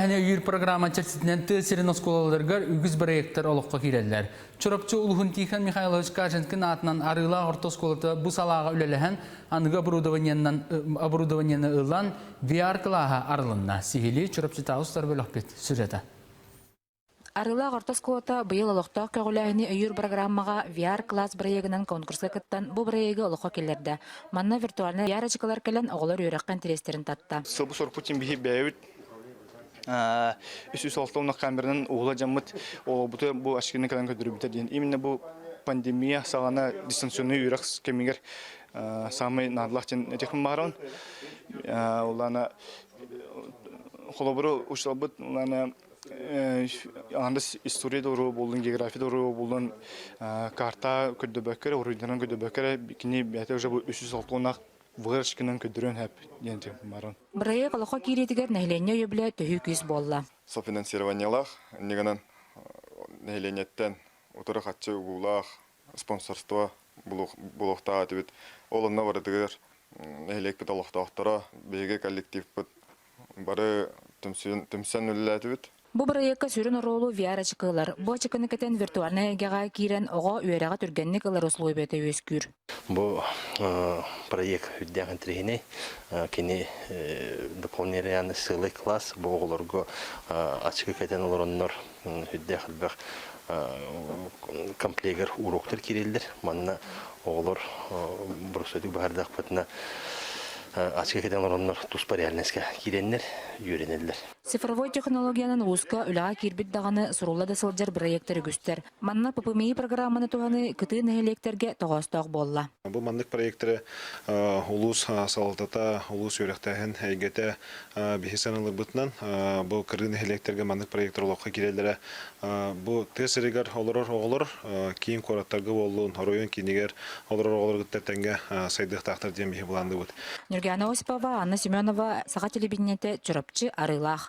Өйүүр программа чэрчитинэн тыа сирин оскуолаларыгар үгүс бырайыактар олоххо киирэллэр. Чурапчы улууһун Тихон Михайлович Каженкин аатынан Арыылаах орто оскуолата бу салааҕа үлэлэһэн, аныгы оборудованиены ылан, VR-кылааһа арылынна. Сиһилии Чурапчытааҕы устар бөлөхпүт сюжета. Арыылаах орто оскуолата быйыл олохтоох көҕүлээһини өйүүр программаҕа VR-класс бырайыагынан конкурска кыттан, бу бырайыагы олоххо киллэрдэ. Манна виртуальнай VR-ачыкылар кэлэн, оҕолор үөрэххэ интэриэстэрин татта. Сылбы-сорукпут биһи бэйэбит 360 камеранан уһула дьаммыт оҕобуту бу ашкины кэлэн көрдөрбүтэ диэн. Именно бу пандемия саҕана дистанционный үөрэх кэмигэр самый наадалаах диэн этиэхпин баҕарабын. Улаана холобуру учууталбыт улаана андас история да уруо буоллун, география да уруо буоллун карта көрдөбөккө эрэ, уруйданан көрдөбөккө эрэ кини бэйэтэ уже бу 360 выручканан көрдөрүөн сөп диэн баран. Бырайыак олоххо киириитигэр нэһилиэнньэ өйөбүлэ төһүү күүс буолла. Софинансированиелаах, иннигинэн нэһилиэнньэттэн утары харчы угуулаах спонсорство булуохтаах этибит. Ол онно барытыгар нэһилиэкпит олохтоохторо, биһиги коллективпыт бары түмсэн үлэлээтибит. Бу бырайыакка сүрүн оруолу VR-ачыкы ылар. Бу ачыкыны кэтэн виртуальнай эйгэҕэ киирэн оҕо үөрэҕэ түргэнник ылар условията үөскүүр. Бу проект үрдээх интэриэһинэй. Кини дополнительный сыалай класс бу оҕолорго ачыкы кэтэн олороннор үрдээх элбэх комплегар уроктар киирэллэр. Манна оҕолор боростуойдук баһардахпытына ачыкы кэтэн олороннор туспа реальноска киирэннэр үөрэнэллэр. Цифровой технологиянан улууска үлэҕэ киирбит даҕаны сурулла да сылдьар бырайыактар үгүстэр. Манна ППМИ программаны туһаныы кытыы нэһилиэктэргэ тоҕоостоох буолла. Бу маннык проекттары улуус салалтата, улуус үөрэхтээһин эйгэтэ биһи сыаналыырбытынан бу кырыы нэһилиэктэргэ маннык проекттар олоххо киирэллэрэ бу тыа сиригэр олорор оҕолор киин куораттарга буоллун, оройуон киинигэр олорор оҕолору кытта тэҥҥэ сайдыахтаахтар диэн биһи былаанныыбыт. Нюргана Осипова, Анна Семенова, Саха телевидениетэ, Чурапчы, Арыылаах.